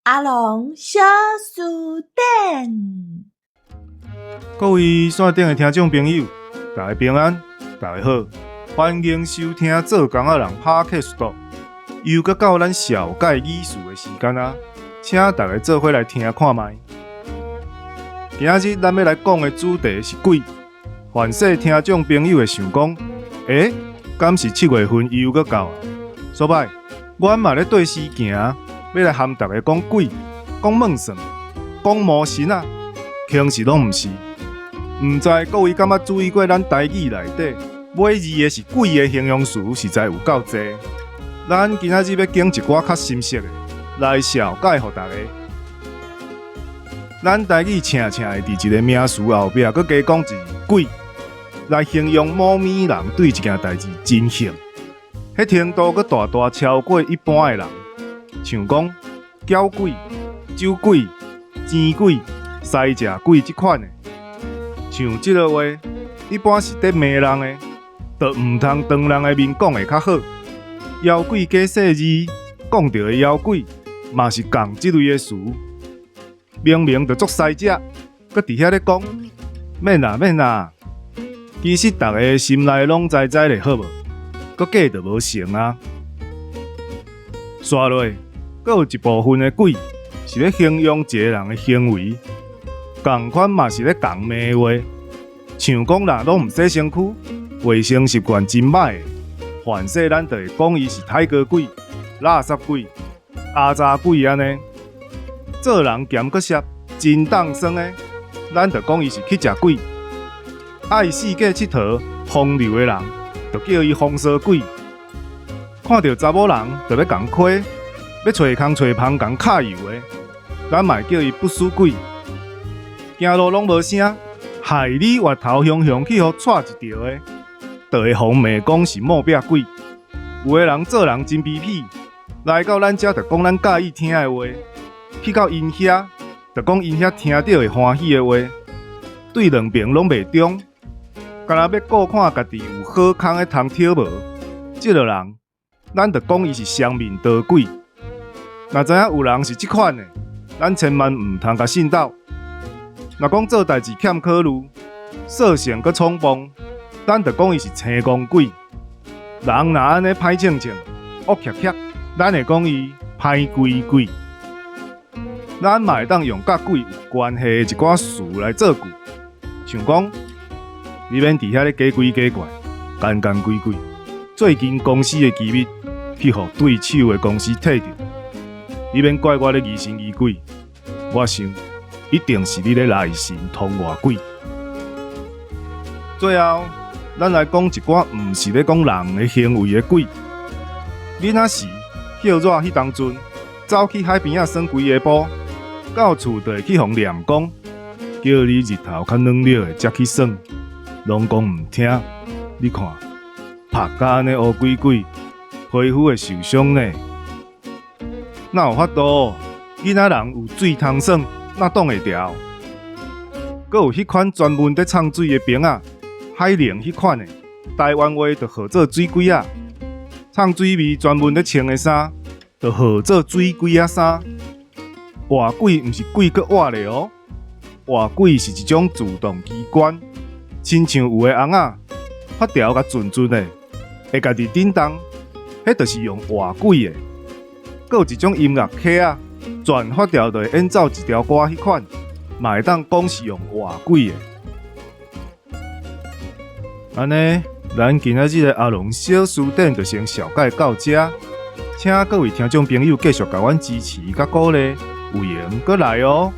阿龍小辭典。各位線頂的聽眾朋友，大家平安，大家好，歡迎收聽做工仔人 Podcast。又閣到咱紹介語詞的時間啊，請大家做伙來聽看覓。今仔日咱欲來講的主題是鬼。凡勢聽眾朋友會想講，欸，敢是7月份又閣到啊？所擺，阮嘛咧綴時行，欲來含大家講鬼、講夢算、講魔神仔，其實攏毋是。毋知各位敢捌注意過，咱台語內底尾字的是鬼的形容詞，實在有夠濟。咱今仔日欲揀一寡較深色的來紹介予大家。咱台語常常會佇一个名詞後壁，閣加講一字鬼，來形容某物人對一件代誌真興，彼程度閣大大超過一般的人。像講攪鬼、酒鬼、錢鬼、師食鬼這款的。像這个話，一般是佇罵人的，就毋通當人的面講會較好。妖鬼加細字講著的妖鬼，嘛是仝這類的詞。明明就足師食，閣佇遐咧講，免啦免啦。其實逐个心內攏知知咧，好無？閣假就無成啊。紲落，閣有一部分的鬼是咧形容一個人的行為，仝款嘛是咧共罵話，像講若攏毋洗身軀，衛生習慣真䆀的，凡勢咱就會講伊是泰國鬼、垃圾鬼、阿雜鬼按呢。做人鹹閣澀，真凍酸的，咱就講伊是乞食鬼。愛四界𨑨迌風流的人，就叫伊風騷鬼。看著查某人就欲共詼，欲揣空揣芳共揩油的，咱嘛會叫伊不輸鬼。行路攏無聲，害你越頭雄雄去予掣一著的，就會予罵講是莫壁鬼。有的人做人真卑鄙，來到咱遮就講咱佮意聽的話，去到𪜶遐就講𪜶遐聽著會歡喜的話，對兩爿攏袂中，干焦欲顧看家己有好康的通討無？這个人，咱就講伊是雙面刀鬼。若知影有人是這款的，咱千萬毋通共信鬥。若講做代誌欠考慮，說性閣衝動，咱就講伊是青戇鬼。人若按呢歹性情、惡澀澀，咱會講伊歹鬼鬼。咱嘛會當用佮鬼有關係的一寡詞來造句，像講你免佇遐咧假鬼假怪、奸奸鬼鬼。最近公司的機密去予對手的公司提著，你免怪我咧疑神疑鬼。我想一定是你咧內神通外鬼。最後，咱來講一寡毋是咧講人的行為的鬼。囡仔時歇熱彼當陣，走去海邊仔耍規下晡，到厝就會去予念講，叫你日頭較軟了的才去耍，攏講毋聽。你看，曝甲按呢烏鬼鬼，皮膚會受傷呢。哪有法度？囡仔人有水通耍，哪擋會牢？閣有彼款專門佇藏水的瓶仔，海寧彼款的，台灣話就號做水鬼仔。藏水味專門佇穿的衫，就號做水鬼仔衫。活軌毋是鬼閣活咧哦，活軌是一種自動機關，親像有的尪仔，發條共轉轉的，會家己振動，彼就是用活軌的。閣有一種音樂盒仔，轉發條就會演奏一條歌，彼款嘛會當講是用活軌的。按呢，咱今仔日的阿龍小辭典就先紹介到遮，請各位聽眾朋友繼續共阮支持佮鼓勵，有閒閣來哦。